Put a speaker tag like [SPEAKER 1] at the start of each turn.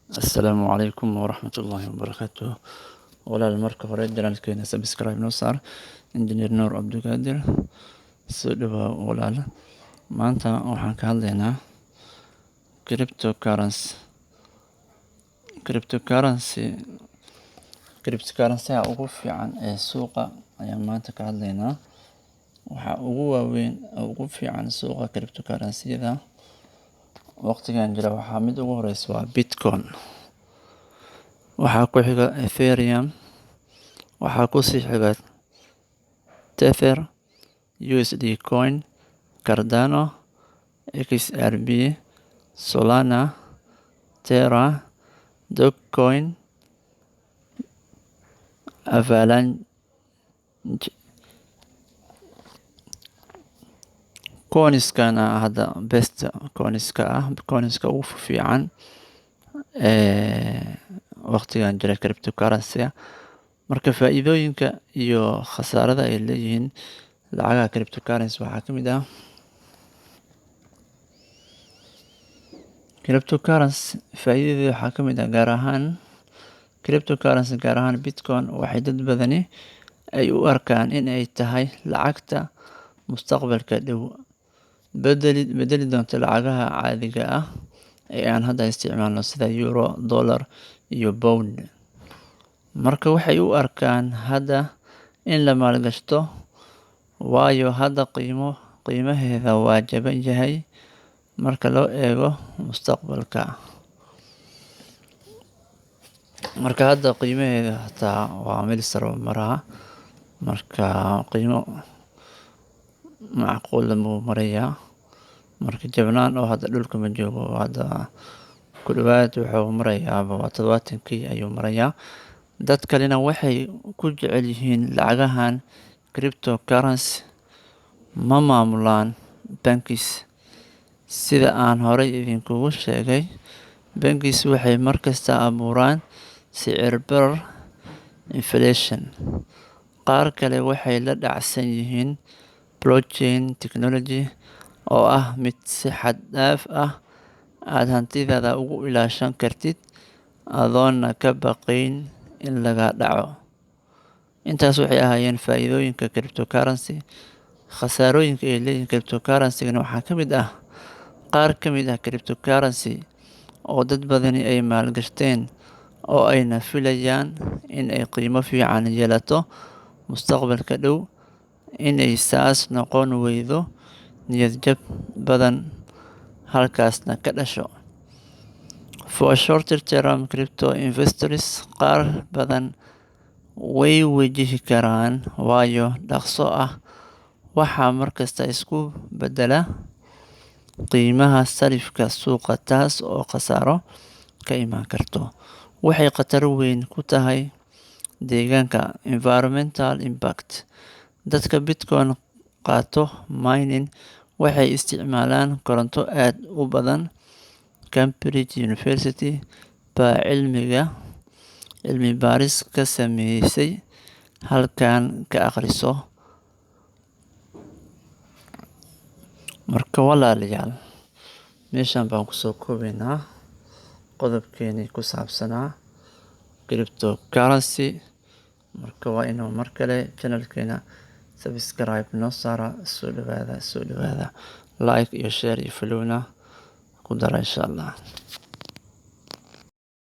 [SPEAKER 1] Assalaamu calaykum waraxmatullaahi wabarakaatuh. Walaal, marka hore channelkeena subscribe noo saar, Engineer Nuur Cabdiqaadir. Soo dhawaa walaal. Maanta waxaan ka hadlaynaa cryptocurrency. Cryptocurrency ugu fiican ee suuqa ayaan maanta ka hadlaynaa. Waxa ugu waaweyn oo ugu fiican suuqa cryptocurrency-da waqtigan jira waxaa mid ugu horeysa waa Bitcoin. Waxaa ku xiga Ethereum, waxaa ku sii xiga Tether, USD Coin, Cardano, XRP, Solana, Terra, Dogecoin, Avalanche. Coinskana hadda best coinska ah, coinska ugu fiican ee waqtigan jira cryptocurrency. Marka faa'iidooyinka iyo khasaarada ay leeyihiin lacagaha cryptocurrency waxaa ka mid ah: cryptocurrency faa'iidadeeda waxaa ka mid ah, gaar ahaan cryptocurrency, gaar ahaan Bitcoin, waxay dad badani ay u arkaan in ay tahay lacagta mustaqbalka dhow bedeli doonta lacagaha caadiga ah ee aan hadda isticmaalno sida euro, dollar iyo pound. Marka waxay u arkaan hadda in la maalgashto, waayo hadda qiimaheeda waa jaban yahay marka loo eego mustaqbalka. Marka hadda qiimaheeda hataa waa meel sare maraa, marka qiimo macquul buu marayaa. Marka jabnaan oo hadda dhulka ma joogo, hadda ku dhawaad wuxuu marayaa waa 70kii ayuu marayaa. Dad kalena waxay ku jecel yihiin lacagahan cryptocurrency ma maamulaan banks. Sida aan horey idinkugu sheegay, banks waxay markasta abuuraan sicir barar, inflation. Qaar kale waxay la dhacsan yihiin blockchain technology oo ah mid si xad dhaaf ah aad hantidaada ugu ilaashan kartid adoona ka baqayn in laga dhaco. Intaas waxay ahaayeen faa'iidooyinka cryptocurrency. Khasaarooyinka ay leeyihiin cryptocurrency-gana waxaa ka mid ah: qaar ka mid ah cryptocurrency oo dad badani ay maalgashteen oo ayna filayaan in ay qiimo fiican yeelato mustaqbalka dhow, inay saas noqon weydo, niyad jab badan halkaasna ka dhasho. For short term crypto investors, qaar badan way wajihi karaan waayo dhaqso ah. Waxaa markasta isku beddela qiimaha sarifka suuqa, taas oo khasaaro ka imaan karto. Waxay khatar weyn ku tahay deegaanka, environmental impact. Dadka Bitcoin qaato mining waxay isticmaalaan koronto aad u badan. Cambridge University baa cilmi baaris ka sameysay, halkan ka akhriso. Marka walaalayaal, meeshan baan kusoo koobaynaa qodobkeenii ku saabsanaa cryptocurrency. Marka waa inuu mar kale channelkeena subscribe noo saara. Soo dhawaada, soo dhawaada, like iyo share iyo followna ku dara insha Allah.